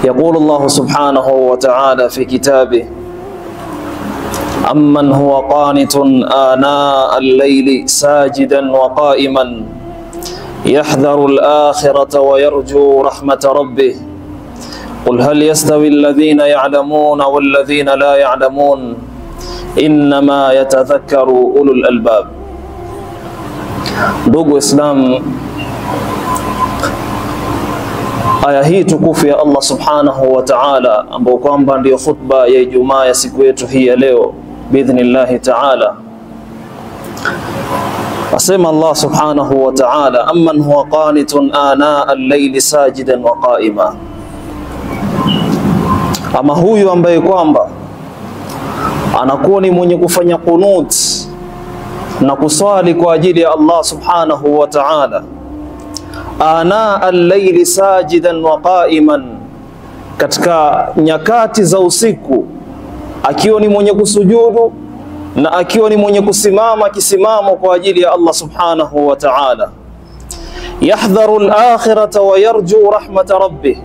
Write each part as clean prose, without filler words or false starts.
يقول الله سبحانه وتعالى في كتابه: أمن هو قانت آناء الليل ساجدا وقائما يحذر الآخرة ويرجو رحمة ربه قل هل يستوي الذين يعلمون والذين لا يعلمون إنما يتذكر أولو الألباب. Ndugu Islam, aya hii tukufu ya Allah subhanahu wa ta'ala, ambayo kwamba ndiyo khutba ya Ijumaa ya siku yetu hii ya leo biidhnillahi ta'ala, asema Allah subhanahu wa ta'ala: amman huwa qanitun ana al-layli sajidan wa qa'ima, ama huyu ambaye kwamba anakuwa ni mwenye kufanya qunut na kuswali kwa ajili ya Allah subhanahu wa ta'ala, ana al-layli sajidan wa qa'iman, katika nyakati za usiku akiwa ni mwenye kusujudu na akiwa ni mwenye kusimama kisimamo kwa ajili ya Allah subhanahu wa ta'ala, yahdharu al-akhirata wa yarju rahmata rabbih,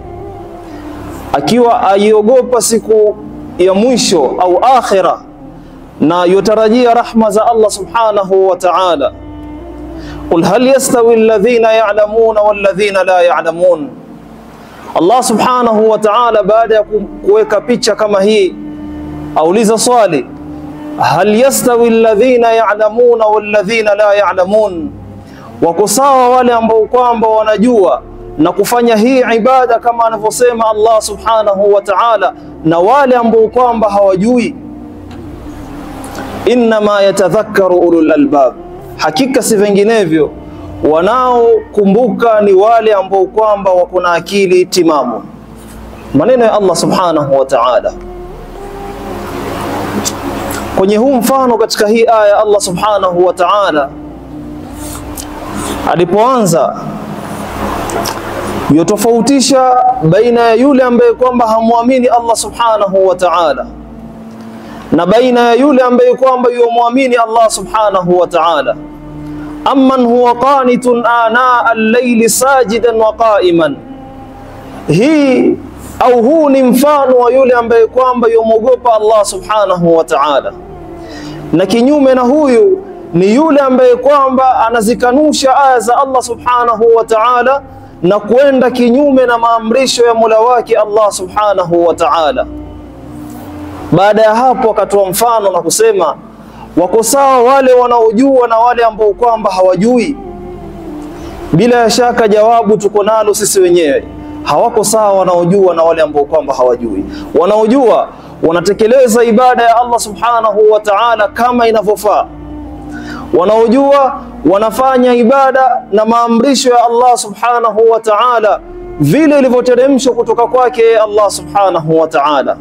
akiwa aiogopa siku ya mwisho au akhira na yutarajia rahma za Allah subhanahu wa ta'ala. Qul hal yastawi alladhina ya'lamuna walladhina la ya'lamun. Allah subhanahu wa ta'ala baada ya kuweka picha kama hii auliza swali, hal yastawi alladhina ya'lamuna walladhina la ya'lamun, wako sawa wale ambao kwamba wanajua na kufanya hii ibada kama anavyosema Allah subhanahu wa ta'ala, na wale ambao kwamba hawajui? Innama yatadhakkaru ulul albab, hakika si vinginevyo wanaokumbuka ni wale ambao kwamba wako na akili timamu. Maneno ya Allah subhanahu wa ta'ala kwenye huu mfano katika hii aya, Allah subhanahu wa ta'ala alipoanza yotofautisha baina ya yule ambaye kwamba hamuamini Allah subhanahu wa ta'ala na baina ya yule ambaye kwamba yumuamini Allah subhanahu wa ta'ala. Amman huwa qanitun ana al-layli sajidan wa qa'iman, hii au huu ni mfano wa yule ambaye kwamba yumuogopa Allah subhanahu wa ta'ala, na kinyume na huyu ni yule ambaye kwamba anazikanusha aya za Allah subhanahu wa ta'ala na kuenda kinyume na maamrisho ya Mola wake Allah subhanahu wa ta'ala. Baada ya hapo akatoa mfano na kusema wako sawa wale wanaojua na wale ambao kwamba hawajui. Bila shaka jawabu tuko nalo sisi wenyewe, hawako sawa wanaojua na wale ambao kwamba hawajui. Wanaojua wanatekeleza ibada ya Allah subhanahu wa ta'ala kama inavyofaa, wanaojua wanafanya ibada na maamrisho ya Allah subhanahu wa ta'ala vile ilivyoteremshwa kutoka kwake Allah subhanahu wa ta'ala.